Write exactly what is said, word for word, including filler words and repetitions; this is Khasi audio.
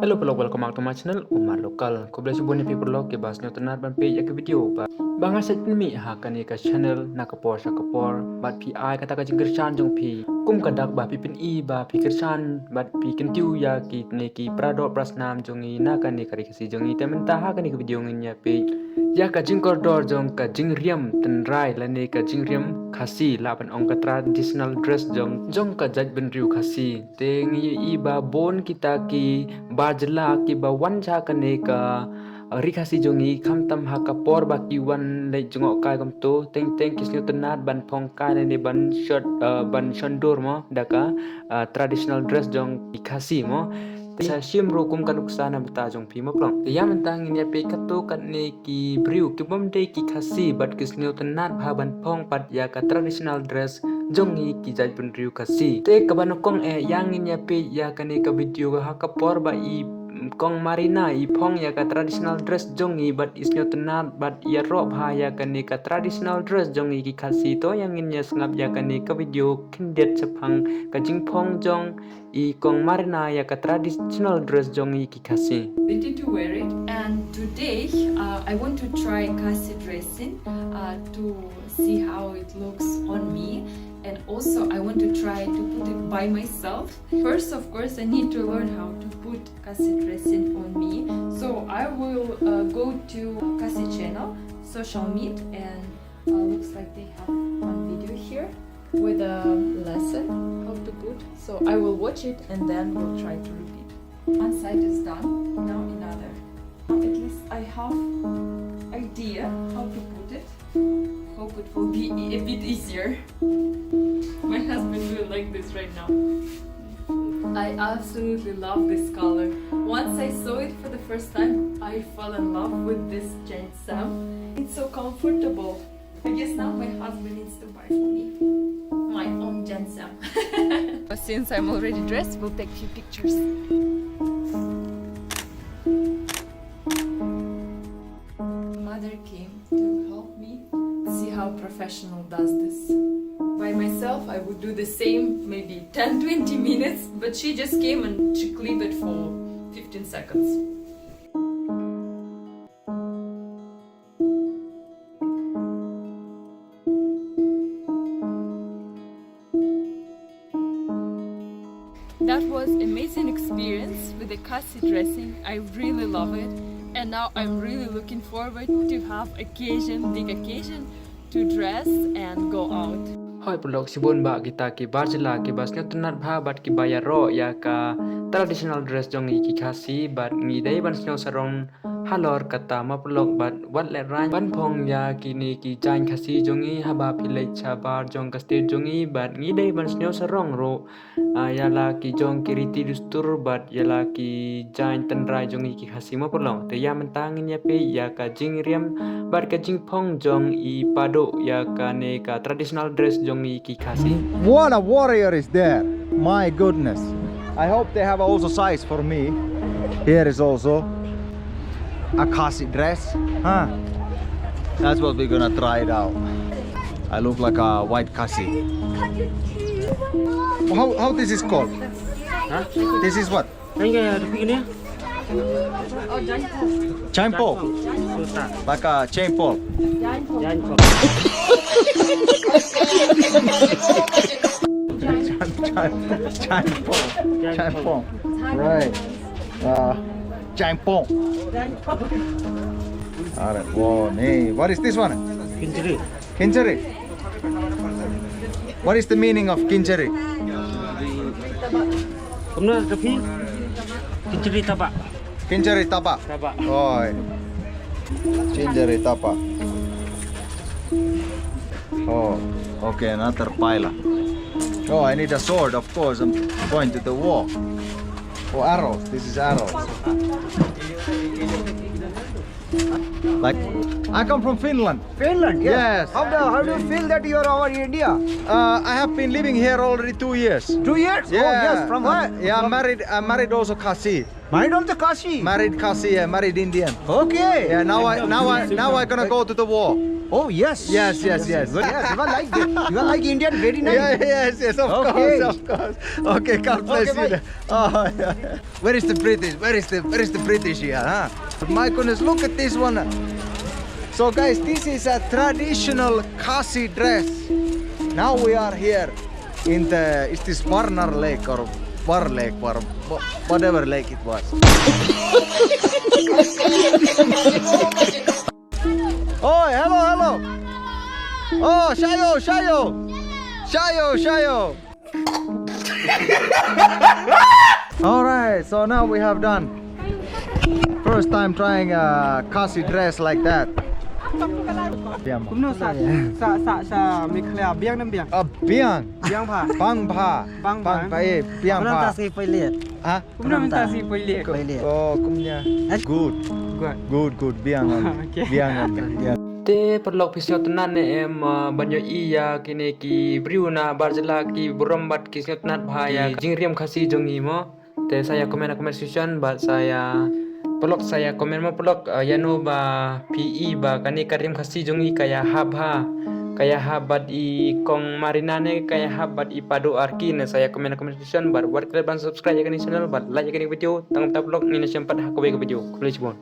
Hello paralok, welcome back to my channel Umar Local. Khublei shibun ïa phi paralok kiba sngewtynnat ban peit ïa ka video ba, ba nga sa pynmih ha kane ka channel na ka por sha ka por, bad phi ai kata ka jingkyrshan jong phi kum ka dak ba phi pyni ba phi kyrshan bad phi kyntiew ïa kine ki paradoh parasnam jong ngi na kane ka Ri Khasi jong ngi. Te mynta ha kane ka video ngin ïa peit ïa ka jingkordor jong ka jingriam tynrai lane ka jingriam Khasi, lah ban ong ka traditional dress jong, jong ka jaitbynriew Khasi. Te ngi ïohi ba bun kita ki bar jylla kiba wan sha kane ka Ri Khasi jong ngi, khamtam ha ka por ba ki wan leit jngoh kai kumto, teng teng ki sngewtynnat ban phong kai lane ban shon, eh, ban shon dur mo da ka, eh, traditional dress jong ki Khasi mo. Te sa shim ruh kum ka nuksa na bynta jong phi mo paralok. Te ïa mynta ngin ïa peit katto katne ki briew kibym dei ki Khasi bad ki sngewtynnat bha ban phong pat ïa ka traditional dress jong ngi ki jaitbynriew Khasi. Te kaba nyngkong eh, ïa ngin ïa peit ïa kane ka video ha ka por ba i Kong Marina i phong ïa ka traditional dress jong ngi bad i sngewtynnat bad ïaroh bha ïa kane ka traditional dress jong ngi ki Khasi. To ïa ngin ïa sngap ïa kane ka video khyndiat shaphang ka jingphong jong i Kong Marina ïa ka traditional dress jong ngi ki Khasi. Ready to wear it, and today, uh, I want to try Khasi dressing, uh, to see how it looks on me, and also I want to try to put it by myself. First, of course, I need to learn how to put Khasi dressing on me. So I will, uh, go to Khasi channel, Social Meet, and, uh, looks like they have one video here with a lesson how to put. So I will watch it and then we'll try to repeat. One side is done, now another. Now at least I have idea how to put it. Hope it will be e-, a bit easier. My husband will like this right now. I absolutely love this color. Once I saw it for the first time, I fell in love with this giant Sam. It's so comfortable. I guess now my husband needs to buy for me my own giant Sam. Since I'm already dressed, we'll take few pictures. Mother came to help me. See how professional does this. By myself, I would do the same maybe ten, twenty minutes, but she just came and she clipped it for fifteen seconds. That was amazing experience with the Khasi dressing. I really love it. And now I'm really looking forward to have occasion, big occasion to dress and go out. Hooid paralok, shibun bah kita ki bar jylla kiba sngewtynnat bha bad kiba ïaroh ïa ka traditional dress jong ngi ki Khasi, bad ngi dei ban sngew sarong halor kata mo paralok. Bad wat lehrain ban phong ïa kine ki jaiñ Khasi jong ngi haba phi leit shabar jong ka state jong ngi, bad ngi dei ban sngew sarong ruh, ah, ïa la ki jong ki riti dustur bad ïa la ki jaiñ tynrai jong ngi ki Khasi mo paralok. Te ïa mynta ngin ïa peit ïa ka jingriam bad ka jingphong jong i Pado ïa kane ka traditional dress jong ngi ki Khasi. What a warrior is there! My goodness. I hope they have also size for me. Here is also a Khasi dress. Huh? That's what we're gonna try it out. I look like a white Khasi. How, how this is called? Huh? This is what? Thank you. Chain pole. Like a chain pole. Chain pole. Chain pole. Right. Uh, chain pole. All right. Whoa, nee. What is this one? Kinchari. Kinchari. What is the meaning of kinchari? Kumno, Rafi? Kinchari taba. Kinchari taba. Taba. Oh. Kinchari taba. Oh, okay, another paila. Oh, I need a sword, of course. I'm going to the war. Oh, arrow. This is arrow. Like, I come from Finland. Finland, yes. Yes. How do, how do you feel that you are over India? Uh, I have been living here already two years. Two years? Oh, Yeah. Yes, from where? Yeah, I'm From- married. I'm married also Khasi. Married also Khasi? Married Khasi, yeah, married Indian. Okay. Yeah, now I now I now I gonna go to the war. Oh, yes. Yes, yes, yes. Yes, you are like the, you are like Indian, very nice. Yeah, yes, yes, of Okay. course, of course. Okay, God bless Okay, you. bye. Oh, yeah. Where is the British? Where is the where is the British here, huh? My goodness, look at this one. So guys, this is a traditional Khasi dress. Now we are here in the, is this Warnar Lake or War Lake or wha- whatever lake it was. Oh, hello, hello. Oh, Shayo, Shayo. Shayo, Shayo. All right, so now we have done. First time trying a Khasi dress like that. Biang. Kumno sa sa sa sa Meghalaya biang nam biang. A biang. Biang pha. Bang pha. Bang pha. Bang pha. Eh, biang pha. Ha? Kumno mynta si poi lieh. Oh, kumnya. Good. Good. Good, good. Biang. Okay. Biang. Biang. Te paralok, phi sngewtynnat ne em, ah, ban ïohi ïa kine ki briew na bar jylla ki burom bad ki sngewtynnat bha ïa ki jingriam Khasi jong ngi mo. Te sa ïa comment ha comment section bad sa ïa paralok, sa ïa comment mo paralok, ah, ïano ba phi i ba kane ka riam Khasi jong ngi ka ïahap bha, ka ïahap bad i Kong Marina ne ka ïahap bad i Pado Arki ne. Sa ïa comment ha comment section bad wat klet ban subscribe ïa kane channel bad like ïa kane video. Tang mynta paralok, ngin ïashem pat ha kawei ka video. Khublei shibun.